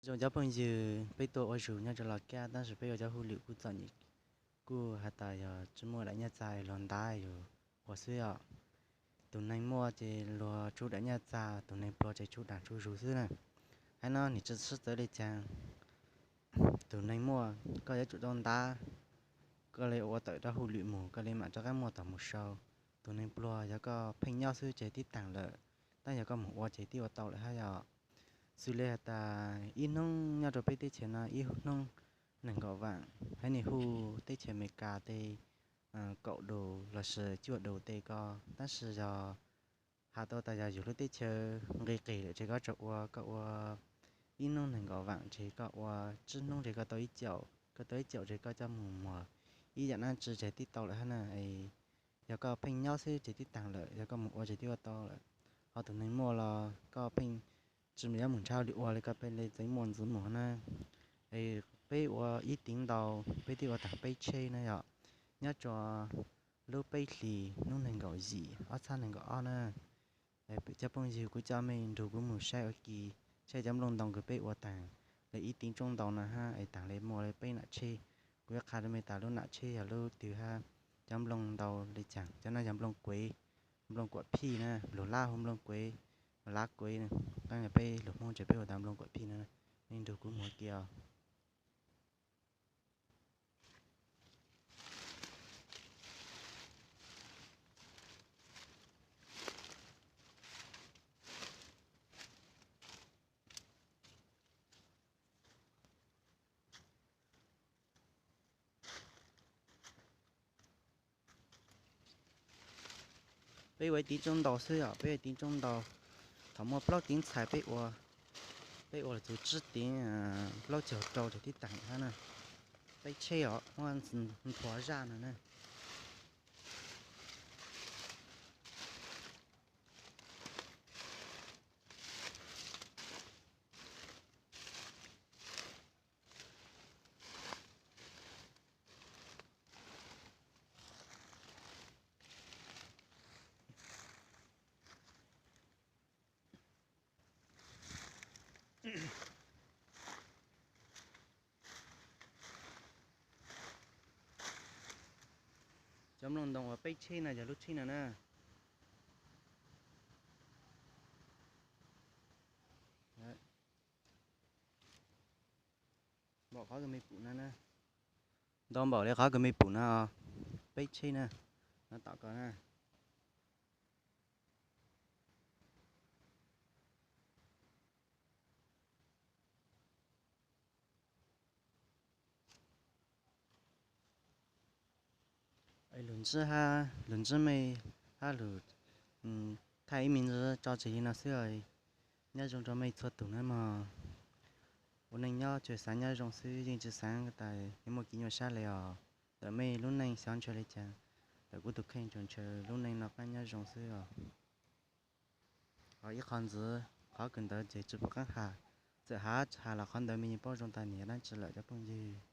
Zoo cov phooj ywg, peb tuaj ua zug nyob rau Los Kab tab sis peb ua cov hauj lwm kuj txom nyem, kuj has tas yog tsi muaj daim nyaj txag luag ntab yus ua xwb os. Tus neeg muaj ces luag tsub daim nyaj txag, tus neeg pluag ces tsub daim tsub zug xwb na. Haiv no nim tsi sib txawv li caag, tus neeg muaj koj yuav tsum tau ntab, koj li ua tawm rau hauj lwm mus koj li mam rov qab muaj tau mus sau. Tus neeg pluag yog koj pheej nyob xwb ces tib taag lawm, tab yog koj mus ua ces tib ua tau lawm hab yog. Xws li has tas ib hnub nyob rau peb teb chaws no ib hnub nees nkaum vaam, haiv neeg hu teb chaws Amelikas tej kaum daus lossis cuaj daus tej ko, tab sis yog has tau tas yog yus lub teb chaws nqis qis lawm ces koj tsuas ua, koj ua ib hnub nees nkaum vaam ces koj ua tsib hnub ces koj tau ib caum, koj tau ib caum ces koj coj mus muag ib yaam dlaab tsi ces tib tau lawm hab na. Yog koj pheej nyob xwb ces tib taag lawm, yog koj mus ua ces tib ua tau lawm. Ho tus neeg muaj los koj pheej tsi mus yuav mus nrhav li ua li koj pheej li txeev muaj ntxiv mus na. Es peb ua ib tiv ntau, peb twb ua taag peb tsheb na yog, nyob rua lub peb hlis hnub nees nkaum yim ob txhiab nees nkaum ob na. Cov phooj ywg, kuv coj mej nrug kuv mus saib ua ke, saib cov nplooj ntoo kws peb ua taag le ib tiv tsoob ntau no hab es taag le muaj le peb nam tsheb. Kuv yuav qha rua mej tas lub nam tsheb yog lub twg hab cov nplooj ntau le caag. Cov no yog nplooj kuev, nplooj kuam phij na, lug lab hu nplooj kuev, lab kuev, tab yog peb lug Hmoob ces peb hu tas nplooj kuam phij no. Mej nrug kuv mus ua ke os. Peb ua ib tiv tsoob ntau xwb os, peb ua ib tiv tsoob ntau. Thaum muaj plaub tiv ntxhais peb ua, peb ua lug txug tsib tiv, plaub caug rau ces tib taag hab na. Peb tsheb os, muab nthuav zaj no na. Cov nplooj ntoo uas peb tsheb no yog lub tsheb no na. Npaum qhov kws mej pum no na. Ntau npaum li qhov kws mej pum no, peb tsheb na, no tom ko na. Lug ntsib hab lug ntsib mej hab lug thaij ib me ntsis tso tseg li no xwb os. Nyob zoo rau mej txhua tug nawb mog. Ua neej nyob tsuas xaav nyob zoo xwb, yeej tsi xaav tas yuav muaj kev nyuaj sab le os. Txawm mej lub neej xyov ntshaw li cas, txawm kuv tus kheej tsuas ntshaw lub neej noj qaab nyob zoo xwb os. Ho ib qho ntxiv, qhov kws ntawd ces tsi pum qaab has, txawm has tsi has los qhov ntawd mej yeej paub zoo tas nws yog dlaab tsi lawm cov phooj ywg.